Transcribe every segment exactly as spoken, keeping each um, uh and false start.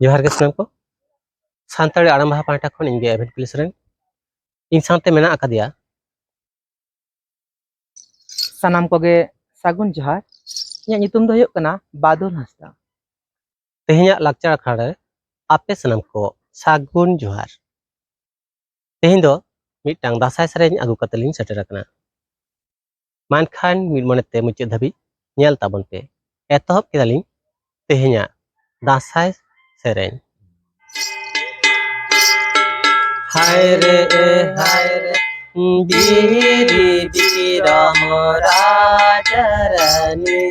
ᱡᱚᱦᱟᱨ ᱜᱮ ᱥᱟᱱᱟᱢ ᱠᱚ᱾ ᱥᱟᱱᱛᱟᱲᱤ ᱟᱲᱟᱝ ᱵᱟᱦᱟ ᱯᱟᱦᱴᱟ ᱠᱷᱚᱱ ᱤᱧ ᱜᱮ ᱮᱵᱷᱮᱱ ᱠᱩᱞᱤᱥ ᱨᱮᱱ ᱤᱧ ᱥᱟᱶᱛᱮ ᱢᱮᱱᱟᱜ ᱟᱠᱟᱫᱮᱭᱟ᱾ ᱥᱟᱱᱟᱢ ᱠᱚᱜᱮ ᱥᱟᱹᱜᱩᱱ ᱡᱚᱦᱟᱨ᱾ ᱤᱧᱟᱹᱜ ᱧᱩᱛᱩᱢ ᱫᱚ ᱦᱩᱭᱩᱜ ᱠᱟᱱᱟ ᱵᱟᱫᱚᱞ ᱦᱟᱸᱥᱫᱟ᱾ ᱛᱮᱦᱮᱧᱟᱜ ᱞᱟᱠᱪᱟᱨ ᱟᱠᱷᱲᱟ ᱨᱮ ᱟᱯᱮ ᱥᱟᱱᱟᱢ ᱠᱚ ᱥᱟᱹᱜᱩᱱ ᱡᱚᱦᱟᱨ᱾ ᱛᱮᱦᱮᱧ ᱫᱚ ᱢᱤᱫᱴᱟᱝ ᱫᱟᱸᱥᱟᱭ ᱥᱮᱨᱮᱧ ᱟᱹᱜᱩ ᱠᱟᱛᱮ ᱞᱤᱧ ᱥᱮᱴᱮᱨ ᱟᱠᱟᱱᱟ᱾ ᱢᱮᱱᱠᱷᱟᱱ ᱢᱤᱫ ᱢᱚᱱᱮᱛᱮ ᱢᱩᱪᱟᱹᱫ ᱫᱷᱟᱹᱵᱤᱡ ᱧᱮᱞ ᱛᱟᱵᱚᱱ ᱯᱮ᱾ ᱮᱛᱚᱦᱚᱵ ᱠᱮᱫᱟᱞᱤᱧ ᱛᱮᱦᱮᱧᱟᱜ ᱫᱟᱸᱥᱟᱭ ᱥᱮᱨᱮᱧ᱾ ᱦᱟᱭ ᱨᱮ ᱮ ᱦᱟᱭ ᱨᱮ, ᱵᱤᱨᱤ ᱵᱤᱨᱚᱢ ᱨᱟᱡᱽ ᱨᱟᱱᱤ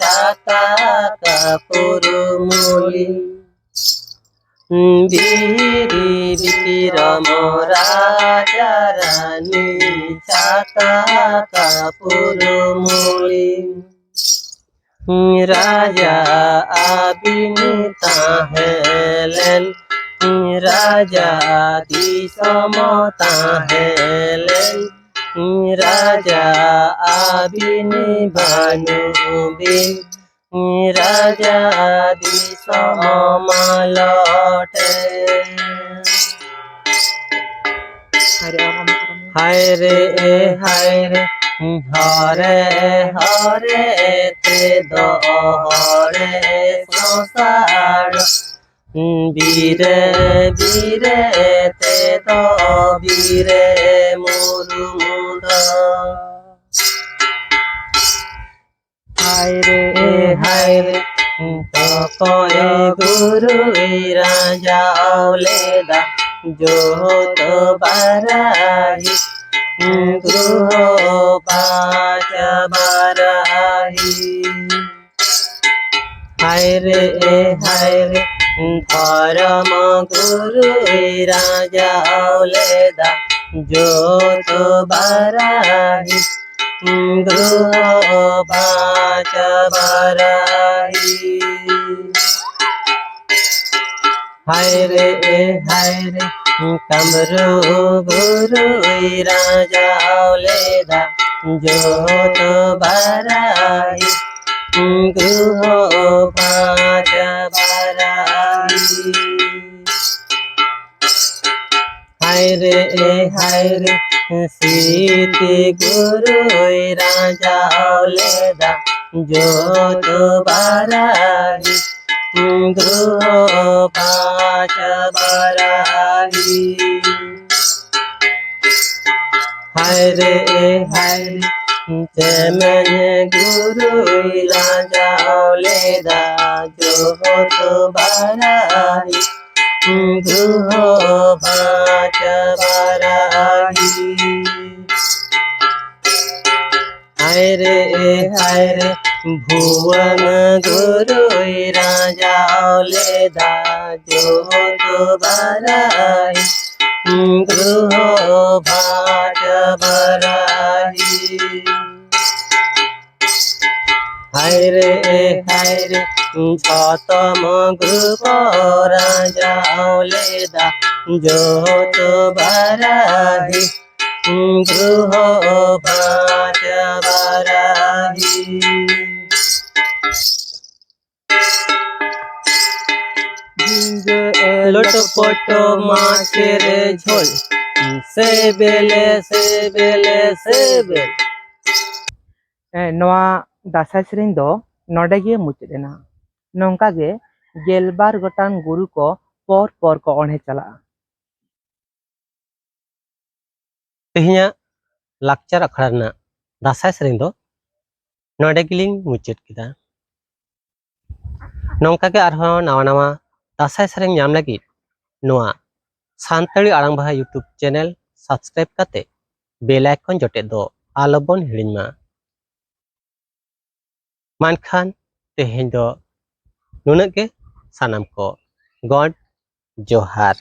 ᱪᱟᱛᱟ ᱠᱟᱯᱩᱨ ᱢᱩᱞᱤ᱾ ᱵᱤᱨᱤ ᱵᱤᱨᱚᱢ ᱨᱟᱡᱽ ᱨᱟᱱᱤ ᱪᱟᱛᱟ ᱠᱟᱯᱩᱨ ᱢᱩᱞᱤ᱾ ᱨᱟᱡᱟ ᱟᱹᱵᱤᱱ ᱛᱟᱦᱮᱸ ᱞᱮᱱ, ᱨᱟᱡᱟ ᱫᱤᱥᱚᱢ ᱛᱟᱦᱮᱸ ᱞᱮᱱ, ᱨᱟᱡᱟ ᱟᱹᱵᱤᱱ ᱵᱟᱹᱱᱩᱜ ᱵᱤᱱ, ᱨᱟᱡᱟ ᱫᱤᱥᱚᱢ ᱢᱟᱞᱚᱴ᱾ ᱦᱟᱭ ᱨᱮ ᱮ ᱦᱟᱭ ᱨᱮ, ᱦᱚᱨᱮ ᱦᱚᱨᱮ ᱛᱮᱫᱚ ᱦᱚᱲᱮ ᱥᱚᱥᱟᱲ᱾ ᱵᱤᱨᱮ ᱵᱤᱨᱮ ᱛᱮᱫᱚ ᱵᱤᱨᱮ ᱢᱩᱨᱢᱩ ᱫᱚ᱾ ᱦᱟᱭ ᱨᱮ ᱦᱟᱭ ᱨᱮ, ᱛᱚᱠᱚᱭ ᱜᱩᱨᱩᱭ ᱨᱟᱡᱟᱣ ᱞᱮᱫᱟ ᱡᱚᱛᱚ ᱵᱟᱨᱟᱦᱤ, ᱜᱨᱚᱦᱚ ᱵᱟᱪᱟ ᱵᱟᱨᱟᱦᱤ᱾ ᱦᱟᱭ ᱨᱮ ᱦᱟᱭ ᱨᱮ, ᱫᱷᱚᱨᱚᱢ ᱜᱩᱨᱩᱭ ᱨᱟᱡᱟᱣ ᱞᱮᱫᱟ ᱡᱚᱛᱚ ᱵᱟᱨᱟᱦᱤ, ᱜᱨᱚᱦᱚ ᱵᱟᱪᱟ ᱵᱟᱨᱟᱦᱤ᱾ ᱦᱟᱭ ᱨᱮ ᱦᱟᱭ ᱨᱮ, ᱠᱟᱢᱨᱩ ᱜᱩᱨᱩᱭ ᱨᱟᱡᱟᱣ ᱞᱮᱫᱟ ᱡᱚᱛᱚ ᱵᱟᱨᱟᱦᱤ, ᱜᱨᱚᱦᱚ ᱵᱟᱪᱟ ᱵᱟᱨᱟᱦᱤ᱾ ᱦᱟᱭ ᱨᱮ, ᱦᱟᱭ ᱨᱮ, ᱥᱤᱛᱤ ᱜᱩᱨᱩᱭ ᱨᱟᱸᱡᱟᱣ ᱞᱮᱫᱟ ᱡᱚᱛᱚ ᱵᱟᱨᱟᱦᱤ, ᱜᱨᱚᱦᱚ ᱯᱟᱸᱪ ᱵᱟᱨᱟᱦᱤ᱾ ᱦᱟᱭ ᱨᱮ, ᱦᱟᱭ ᱨᱮ, ᱪᱮᱢᱮᱧ ᱜᱩᱨᱩᱭ ᱞᱟᱡᱟᱣ ᱞᱮᱫᱟ ᱡᱚᱛᱚ ᱵᱟᱨᱟᱦᱤ, ᱜᱨᱚᱦᱚ ᱯᱟᱸᱪ ᱵᱟᱨᱟᱦᱤ᱾ ᱦᱟᱭ ᱨᱮ, ᱦᱟᱭ ᱨᱮ, ᱵᱷᱩᱣᱟᱹᱱ ᱜᱩᱨᱩᱭ ᱨᱟᱡᱟᱣ ᱞᱮᱫᱟ ᱡᱚᱛᱚ ᱵᱟᱨᱟᱦᱤ, ᱜᱨᱚᱦᱚ ᱯᱟᱸᱪ ᱵᱟᱨᱟᱦᱤ᱾ ᱦᱟᱭ ᱨᱮ, ᱦᱟᱭ ᱨᱮ, ᱥᱚᱛᱚᱢ ᱜᱨᱩᱯ ᱨᱟᱡᱟᱣ ᱞᱮᱫᱟ ᱡᱚᱛᱚ ᱵᱟᱨᱟᱦᱤ, ᱜᱨᱚᱦᱚ ᱯᱟᱸᱪ ᱵᱟᱨᱟᱦᱤ᱾ ᱞᱚᱴᱚᱯᱚᱴᱚ ᱢᱟᱪᱷᱮ ᱨᱮ ᱡᱷᱳᱞ, ᱥᱮᱵᱮᱞᱮ, ᱥᱮᱵᱮᱞᱮ, ᱥᱮᱵᱮᱞ᱾ ᱮ, ᱱᱚᱣᱟ ᱫᱟᱸᱥᱟᱭ ᱥᱮᱨᱮᱧ ᱫᱚ ᱱᱚᱰᱮ ᱜᱮ ᱢᱩᱪᱟᱹᱫ ᱮᱱᱟ᱾ ᱱᱚᱝᱠᱟ ᱜᱮ ᱜᱮᱞᱵᱟᱨ ᱜᱚᱴᱟᱝ ᱜᱩᱨᱩ ᱠᱚ ᱯᱚᱨ ᱯᱚᱨ ᱠᱚ ᱚᱬᱦᱮ ᱪᱟᱞᱟᱜᱼᱟ᱾ ᱛᱮᱦᱮᱧᱟᱜ ᱞᱟᱠᱪᱟᱨ ᱟᱠᱷᱲᱟ ᱨᱮᱱᱟᱜ ᱫᱟᱸᱥᱟᱭ ᱥᱮᱨᱮᱧ ᱫᱚ ᱱᱚᱰᱮ ᱜᱮᱞᱤᱧ ᱢᱩᱪᱟᱹᱫ ᱠᱮᱫᱟ᱾ ᱱᱚᱝᱠᱟ ᱜᱮ ᱟᱨᱦᱚᱸ ᱱᱟᱣᱟ ᱱᱟᱣᱟ ᱫᱟᱸᱥᱟᱭ ᱥᱮᱨᱮᱧ ᱧᱟᱢ ᱞᱟᱹᱜᱤᱫ ᱱᱚᱣᱟ ᱥᱟᱱᱛᱟᱲᱤ ᱟᱲᱟᱝ ᱵᱟᱦᱟ YouTube channel subscribe ᱠᱟᱛᱮ bell icon ᱡᱚᱴᱮᱫ ᱫᱚ ᱟᱞᱚᱵᱚᱱ ᱦᱤᱲᱤᱧ ᱢᱟ᱾ ᱢᱮᱱᱠᱷᱟᱱ ᱛᱮᱦᱮᱧ ᱫᱚ ᱱᱩᱱᱟᱹᱜ ᱜᱮ᱾ ᱥᱟᱱᱟᱢ ᱠᱚ ᱜᱚᱰ ᱡᱚᱦᱟᱨ᱾